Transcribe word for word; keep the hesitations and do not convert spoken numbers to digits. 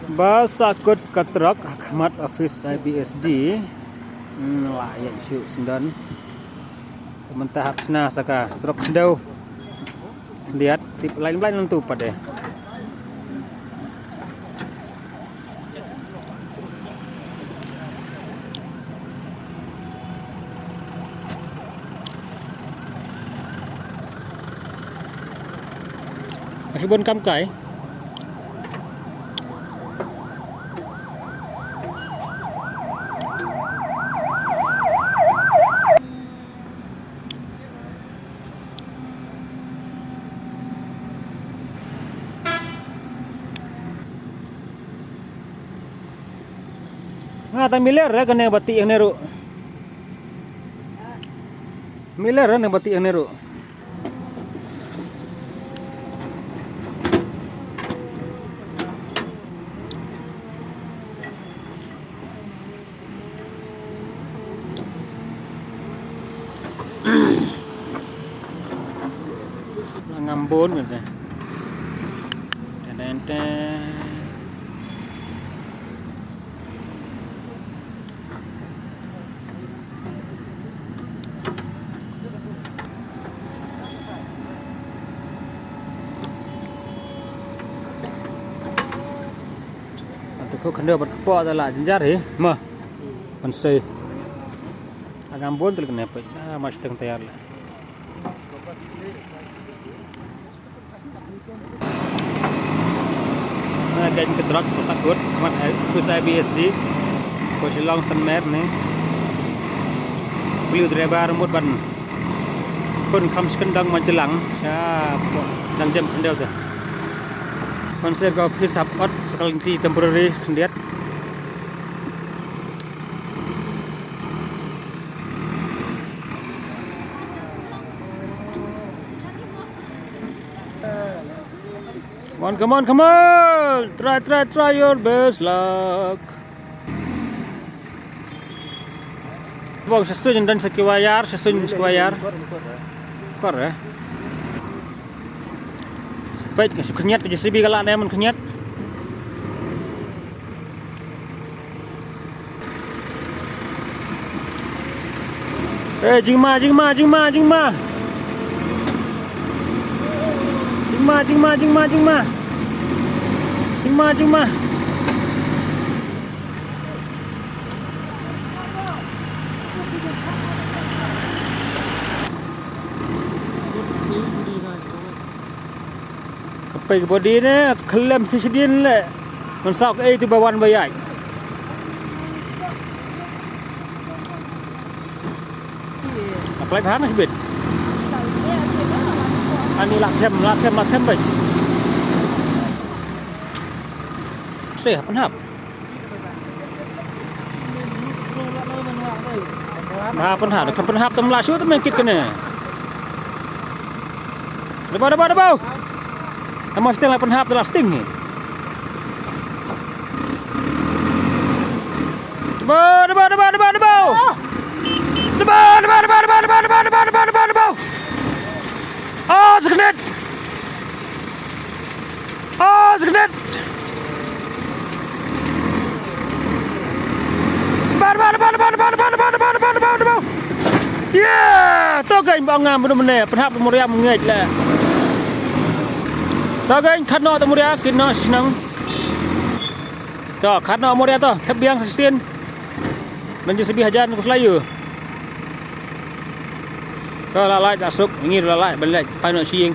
Ba sahkut ka trok ha khmat office I B S D. Hmm, la ïa shu sendon. Mynta hap sna sa ka surok khyndew. Khyndiat tip lain lain ntu pat de. Nga shu bun kam kai. Nga ta miler re kane ba tih ne ruh. Miler re ne ba tih ne ruh. Ngam bun kata. Ten, ten, ten. Ante ko khyndew bad kpoh da la jynjar hi ma. Ban sei. Ngam bun te la kane peit. Ah, ma shiteng tayar la. Na ka ka trok ba sahkut khmat office I B S D. Ko Shillong Sanmer ne. Pliu driver mut ban khun kham shkendang man jylang sha dang jem khyndew te. Kon ser ka office hap ot sa ka lynti temporary khyndiat. Come on, come on, come on! Try, try, try your best luck. Bong sa suin dan sa ki wire, sa suin sa ki wire. Kor eh. Peit ka shu khynñiat ka J C B ka la ne man khynñiat. Eh, jingma, jingma, jingma, jingma. Jingma, jingma, jingma, jingma. Jingma, jingma. Ka pei ka body ne, khlem shi sdien le. Ngan saw kaei tu ba wan ba ïaid. Apply bha na shibit. Ani la them, la them, la them beit. Se hap hap. Ba pynhap, kan pynhap tam la shu tam kit kane. Daba, daba, daba. Ama sting la pynhap la sting hi. Daba, daba, daba, daba, daba. Daba, daba, daba, daba. Oh, sakit. Oh, sakit. Bar, bar, bar. Yeah, to kein ba ngam bun mane, pynhap Moria mengej le. To kein khat noh to Moria, kin noh shnong. To khat noh Moria to, thep biang sa sien. Nang je sebi hajan ku selayu. To la lai ta suk, ngi la lai, ban lai, pai noh sieng.